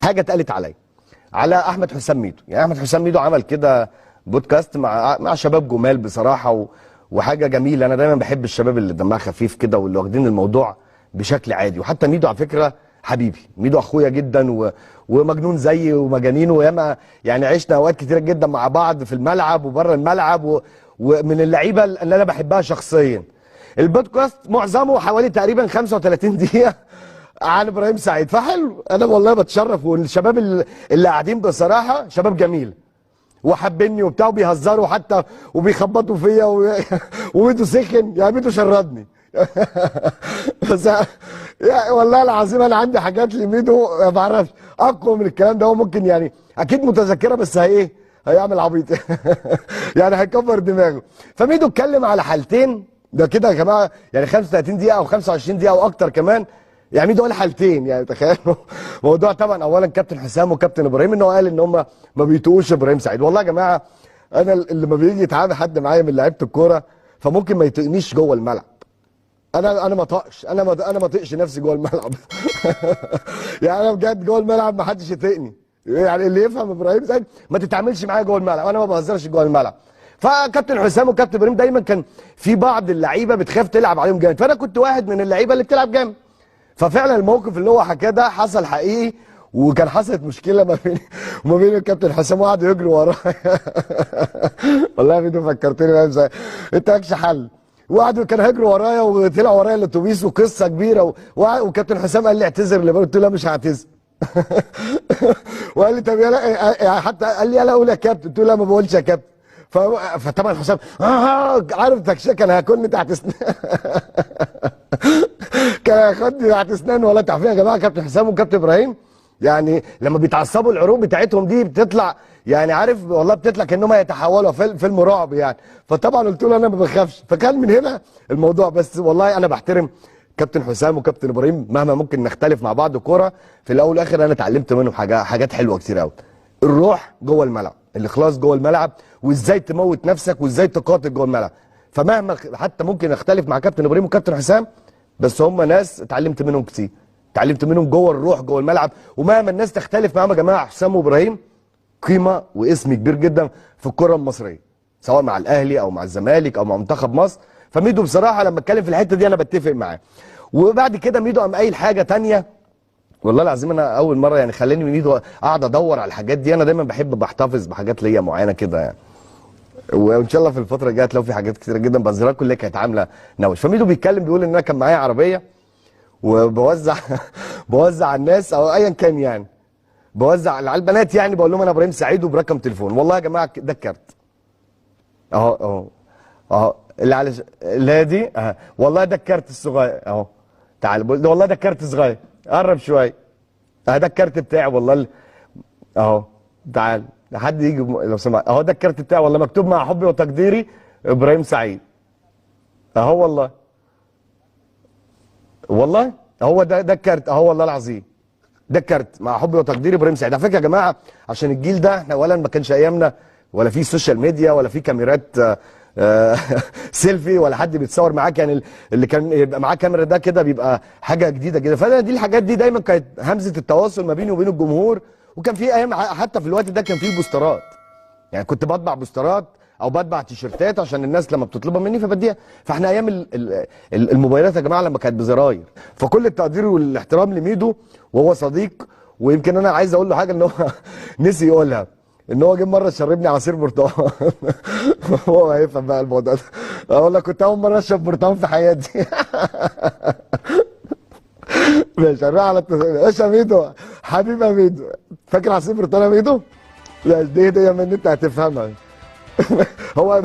حاجة اتقالت عليا على احمد حسام ميدو. يعني احمد حسام ميدو عمل كده بودكاست مع شباب جمال بصراحة وحاجه جميلة. انا دايما بحب الشباب اللي دمها خفيف كده واللي واخدين الموضوع بشكل عادي. وحتى ميدو على فكرة حبيبي، ميدو اخويا جدا ومجنون زيي ومجانين، وياما يعني عشنا اوقات كتيرة جدا مع بعض في الملعب وبره الملعب ومن اللعيبة اللي انا بحبها شخصيا. البودكاست معظمه حوالي تقريبا 35 دقيقة عن ابراهيم سعيد، فحلو. انا والله بتشرف، والشباب اللي قاعدين بصراحة شباب جميل وحبني وبتاع، وبيهزروا حتى وبيخبطوا فيا وميدو سخن، يعني ميدو شردني. بس يعني والله العظيم انا عندي حاجات لميدو ما بعرفش اقوى من الكلام ده، هو ممكن يعني اكيد متذكرة بس هي هيعمل عبيط. يعني هيكبر دماغه. فميدو اتكلم على حالتين ده كده يا جماعة، يعني 35 دقيقة او 25 دقيقة او اكتر كمان. يعني ميدو قال حالتين، يعني تخيلوا موضوع. طبعا اولا كابتن حسام وكابتن ابراهيم، ان هو قال ان هم ما بيتقوش ابراهيم سعيد. والله يا جماعة انا اللي ما بيجي يتعامل حد معايا من لعيبة الكورة فممكن ما يطقنيش جوه الملعب. انا ما طقش، انا ما طقش نفسي جوه الملعب. يعني انا بجد جوه الملعب ما حدش يطقني. يعني اللي يفهم ابراهيم سعيد ما تتعاملش معايا جوه الملعب، انا ما بهزرش جوه الملعب. فكابتن حسام وكابتن ابراهيم دايما كان في بعض اللعيبة بتخاف تلعب عليهم جامد، فانا كنت واحد من اللعيبة اللي بتلعب جامد. ففعلا الموقف اللي هو حكاه ده حصل حقيقي، وكان حصلت مشكلة ما بين وما بين الكابتن حسام وقعدوا يجروا ورايا. والله يا ميدو فكرتني بقى، انت مالكش حل. وقعدوا كانوا هيجروا ورايا وطلعوا ورايا الاتوبيس وقصة كبيرة وكابتن حسام قال لي اعتذر لبابا، قلت له لا مش هعتذر. وقال لي طب يلا، حتى قال لي يلا قول يا كابتن، قلت له لا ما بقولش يا كابتن. فطبعا حسام عارف تكشك انا هاكلني تحت اسنان. كان هياخدني تحت اسنان ولا تعرفين يا جماعة. كابتن حسام وكابتن ابراهيم يعني لما بيتعصبوا العروق بتاعتهم دي بتطلع، يعني عارف والله بتطلع كانهم هيتحولوا فيلم رعب يعني. فطبعا قلت له انا ما بخافش، فكان من هنا الموضوع. بس والله انا بحترم كابتن حسام وكابتن ابراهيم مهما ممكن نختلف مع بعض كورة، في الاول والاخر انا اتعلمت منهم حاجات حلوة كتير قوي. الروح جوه الملعب، الاخلاص جوه الملعب، وازاي تموت نفسك وازاي تقاتل جوه الملعب. فمهما حتى ممكن اختلف مع كابتن ابراهيم وكابتن حسام، بس هم ناس اتعلمت منهم كتير، اتعلمت منهم جوه الروح جوه الملعب. ومهما الناس تختلف معاهم يا جماعة، حسام وابراهيم قيمة واسم كبير جدا في الكره المصرية، سواء مع الاهلي او مع الزمالك او مع منتخب مصر. فميدو بصراحة لما اتكلم في الحتة دي انا بتفق معاه. وبعد كده ميدو قام قايل حاجة ثانية، والله العظيم انا اول مرة يعني خلاني ميدو اقعد ادور على الحاجات دي. انا دايما بحب بحتفظ بحاجات ليا معينة كده يعني، وان شاء الله في الفترة الجاية هتلاقوا في حاجات كتيرة جدا بنزلها كلها كانت عامله نوش. فميدو بيتكلم بيقول ان انا كان معايا عربية وبوزع بوزع على الناس او ايا كان، يعني بوزع على البنات، يعني بقول لهم انا ابراهيم سعيد وبرقم تليفون. والله يا جماعة ده الكارت اهو اهو اهو اللي على اللي هي دي اهو، والله ده الكارت الصغير اهو، تعال والله ده الكارت صغير، قرب شوية اهو ده الكارت بتاعي والله اهو، تعال حد يجي لو سمحت اهو ده الكارت بتاعي والله، مكتوب مع حبي وتقديري ابراهيم سعيد اهو، والله والله هو ده الكارت اهو، والله العظيم ده الكارت مع حبي وتقديري ابراهيم سعيد. على فكرة يا جماعة عشان الجيل ده احنا اولا ما كانش ايامنا ولا في social media ولا في كاميرات سيلفي ولا حد بيتصور معاك، يعني اللي كان يبقى معاه كاميرا ده كده بيبقى حاجة جديدة كده. فانا دي الحاجات دي دايما كانت همزه التواصل ما بيني وبين الجمهور. وكان في ايام حتى في الوقت ده كان في بوسترات، يعني كنت بطبع بوسترات او بطبع تيشيرتات عشان الناس لما بتطلبها مني فبديها. فاحنا ايام الموبايلات يا جماعة لما كانت بزراير. فكل التقدير والاحترام لميدو وهو صديق، ويمكن انا عايز اقول له حاجة ان هو نسي يقولها، ان هو جه مرة شربني عصير برتقال. هو هيفهم بقى الموضوع ده. اقول لك كنت اول مرة اشرب برتقال في حياتي. ماشي هنروح على ايش يا ميدو حبيبي يا ميدو، فاكر عصير برتقال يا ميدو؟ لا دي هديه مني انت هتفهمها. هو